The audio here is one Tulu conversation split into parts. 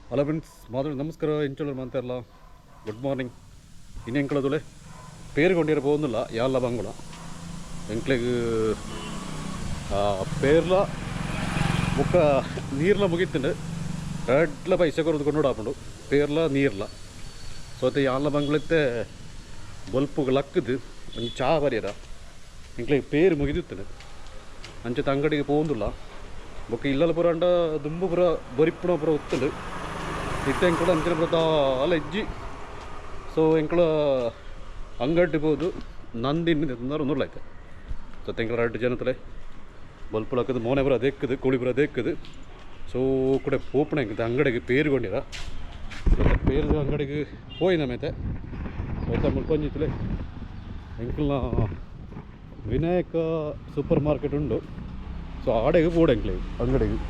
ಹಲೋ ಫ್ರೆಂಡ್ಸ್, ಮಾಧವ್ ನಮಸ್ಕಾರ. ಎಂಚೋಳರ್ ಮಾತಾರಲ್ಲ, ಗುಡ್ ಮಾರ್ನಿಂಗ್. ಇನ್ನು ಎಂಕಳದುಲೆ ಪೇರು ಪೋಂದಿಲ್ಲ ಯಾಲ್ಲ ಬಂಗುಳ ಎಂಕ್ಲೆಗ್ ಪೇರ್ಲ ಬುಕ್ಕ ನೀರ್ಲ ಮುಗಿತ್ತುಂಡು. ರಡ್ಲ ಪೈಸೆ ಕೊರದು ಕೊಂಡು ಹಾಪುಂಡು ಪೇರ್ಲ ನೀರ್ಲ. ಸೊ ಅತ್ತೆ ಯಾಲ್ಲ ಬಂಗ್ಲತ್ತೆ ಬೊಲ್ಪುಗ್ ಲಕ್ಕದು ಒಂಜಿ ಚಾ ಬರಿಯರ ಎಂಕ್ಲೆಗ್ ಪೇರು ಮುಗಿದಿತ್ತುಂಡು. ಅಂಚೆ ಅಂಗಡಿಗೆ ಪೋಂದುಲ್ಲ ಬೊಕ್ಕ ಇಲ್ಲಲ ಪೂರ ಅಂಡ ದುಂಬು ಪೂರ ಬೊರಿಪ್ಪುನ ಪೂರ ಉತ್ತುಂಡು. ಇತ್ತೆ ಎಂಕುಲು ಅಂಚಿನ ಪೂರ ದಾಲ ಇಜ್ಜಿ. ಸೊ ಎಂಕುಲು ಅಂಗಡಿ ಪೋದು ನಂದಿನ ಒಂದುರ್ಲ ಆಯ್ತು. ಸೊ ಎಂಕುಲು ರಡ್ಡ್ ಜನತಲೆ ಬೊಲ್ಪು ಲಕ್ಕದು ಮೋನೆ ಪೂರ ದೆಕ್ಕದು ಕೋಳಿ ಪೂರ ದೆಕ್ಕದು. ಸೊ ಕೂಡ ಪೋಪುಣ ಎಂಕ್ ಅಂಗಡಿಗೆ ಪೇರು ಕೊಂಡಿರ. ಪೇರು ಅಂಗಡಿಗೆ ಪೋಯಿನ ಮೇತೆ ಐತ ಮುಲ್ಪ ಒಂಜಿತ್ತಲೆ ಎಂಕಲ್ನ ವಿನಾಯಕ ಸೂಪರ್ ಮಾರ್ಕೆಟ್ ಉಂಡು. ಸೊ ಆಡೆಗೆ ಪೋಡು ಎಂಕ್ಲೆ ಅಂಗಡಿಗೆ.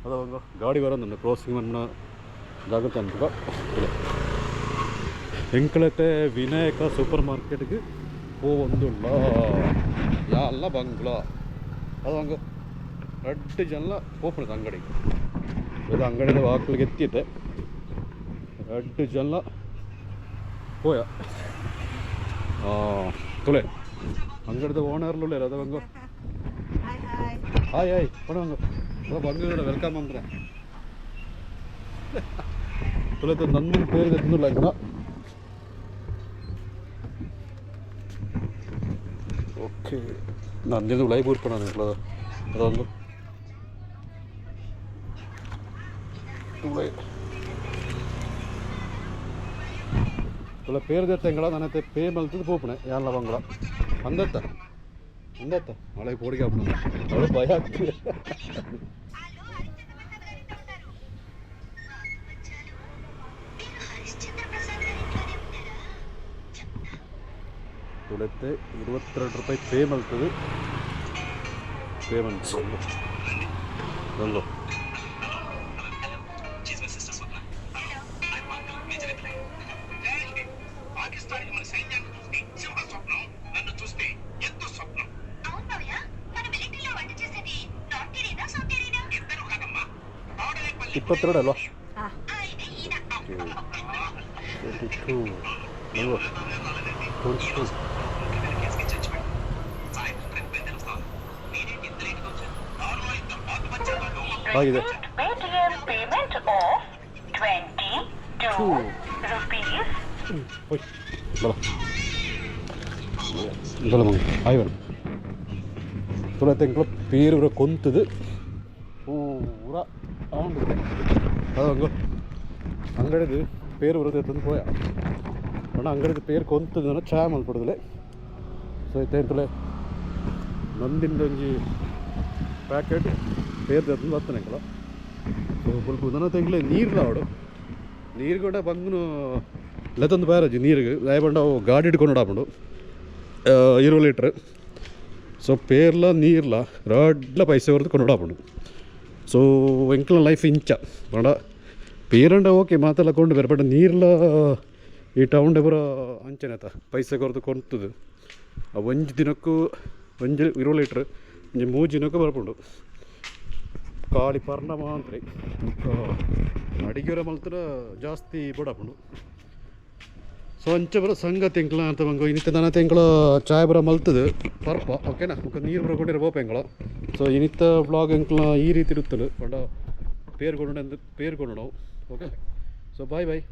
ಅದ ಗಾಡಿ ಬರೋದುಂಡು ಕ್ರಾಸಿಂಗ್ ಮನ್ನ ಜಾಗ್ರತೆ ಅನ್ಪುಗ. ಎಂಕಲತೆ ವಿನಾಯಕ ಸೂಪರ್ ಮಾರ್ಕೆಟ್ಗೆ ಪೋವೊಂದುಲ್ಲ ಯಾಲ್ಲ ಬಂಗ್ಲಾ. ಅದು ಹಂಗ ರಡ್ಡ್ ಜನಲ ಪೋಪುನದು ಅಂಗಡಿಗೆ. ಇದು ಅಂಗಡಿದ ವಾಕ್ಲಿಗೆ ಎತ್ತಿತ್ತೆ ರಡ್ಡ್ ಜನಲ ಪೋಯ ತುಳೆ ಅಂಗಡಿದ ಓನರ್ಲು ಉಲ್ಲೆರ್. ಅದು ಹಂಗ. Hi hi. ಹಾಯ್ ಹಾಯ್ ಪಣ ಹಂಗ ಬಂಗ welcome ಅಂದ್ರೆ ತುಳಿತ ನಂದಿನ പേര് ಎತ್ತುಂದುಲ್ಲ ಇಂಕ. ಓಕೆ, ನಂದಿನ ಉಳಾಯಿ ಬೂರ್ಪಣ ಅದೊಂದು ತುಳೈ ತುಳ ಪೇರು ದೆತ್ತೆಂಗಳ ನನತೆ ಪೇ ಮಲ್ತದ ಪೋಪಣೆ ಯಾನ್ಲ ಬಂಗಳ ಅಂದತ್ತ ಅಂದತ್ತ ಮಳೆ ಪೋಡಿಗೆ ಆಪುಣ ಅವಳು ಭಯ ಆಗ್ತದೆ. ತುಳತ್ತೆ 22 ರೂಪಾಯಿ ಪೇ ಮಲ್ತದು ಪೇ ಮಲ್ತದೆ ಒಂದು. పాకిస్తాన్ మన సైన్యాన్ని చూస్తే సింహ స్వప్నం, నన్ను చూస్తే ఎద్దు స్వప్నం. అవును మావయ్య, మన మిలిటరీలో వంట చేసేది నార్త్ ఏరియానా, సౌత్ ఏరియానా? ఇద్దరు కాదమ్మా, తాడేపల్లి. 22 ಅಲ್ವಾ? ఆయనే ఈయన. 22, 22. ಆಗಿದೆ. Paytm payment of 22 rupees. ಹೋಯ್ ಬಲ ಬಲ ಮಂಗ ಆಯ್ ಬರ ತುಳ ತೆಂಕ್ಲ ಪೇರು ಪೂರ ಕೊಂತದು ಪೂರ ಆಂಡು. ಅದು ಹಂಗ ಅಂಗಡಿದು ಪೇರು ಬರುತ್ತೆ ತಂದು ಪೋಯ ಅಣ್ಣ. ಅಂಗಡಿದು ಪೇರು ಕೊಂತದ ಚಾ ಮಲ್ಪಡುದಿಲ್ಲ. ಸೊ ಇತ್ತೆ ತುಳೆ ನಂದಿಂದ ಒಂಜಿ ಪ್ಯಾಕೆಟ್ ಪೇರು ತಂದು ಬರ್ತನೆ ಎಂಕಲ. ಸೊ ಬೊಲ್ಪು ನನ ತೆಂಗ್ಲೆ ನೀರ್ಲ ಅವಡು ನೀರು ಕೂಡ ಬಂಗುನು ಲೆತ್ತೊಂದು ಬ್ಯಾರೇಜ್ ನೀರಿಗೆ ದಾಯ ಅವು ಗಾಡಿ ಹಿಡ್ಕೊಂಡು ಹಾಪುಂಡು 20 ಲೀಟ್ರ್. ಸೊ ಪೇರ್ಲ ನೀರ್ಲ ರಡ್ಲ ಪೈಸೆ ಹೊರದು ಕೊಂಡು ಹಾಪುಂಡು. ಸೊ ಎಂಕ್ಲ ಲೈಫ್ ಇಂಚ ಪಂಡ ಪೇರಂಡ ಓಕೆ ಮಾತೆಲ್ಲ ಕೊಂಡು ಬೇರೆ, ಬಟ್ ನೀರ್ಲ ಈ ಟೌನ್ ಪೂರ ಅಂಚನೆ ಆತ ಪೈಸೆ ಕೊರದು ಕೊಂತದು. ಆ ಒಂಜಿ ದಿನಕ್ಕೂ ಒಂಜಿ 20 ಲೀಟ್ರ್ ಒಂಜಿ ಮೂಜಿ ದಿನಕ್ಕೂ ಬರ್ಪುಂಡು. ಖಾಲಿ ಪರ್ಣ ಮಾತ್ರ ಅಡಿಗೆರ ಮಲ್ತನ ಜಾಸ್ತಿ ಬೋಡಾಪುಂಡು. ಸೊ ಅಂಚ ಬರೋ ಸಂಗತಿ ಎಂಕ್ಲ ಅಂತ ಬಂಗು. ಇನ್ನಿತ್ತ ನನ ಎಂಕ್ಲ ಚಾಯ್ ಬರ ಮಲ್ತದು ಪರ್ಪ ಓಕೆನಾ. ಬೊಕ ನೀರು ಬರ ಕೊಂಡಿರ ಬೋಪ ಎಂಕ್ಲ. ಸೊ ಇನ್ನಿತ್ತ ಬ್ಲಾಗ್ ಎಂಕ್ಲ ಈ ರೀತಿ ಇರುತ್ತಲು ಪಂಡ ಪೇರು ಕೊಂಡು ಪೇರು ಕೊಂಡು. Okay, so bye boy.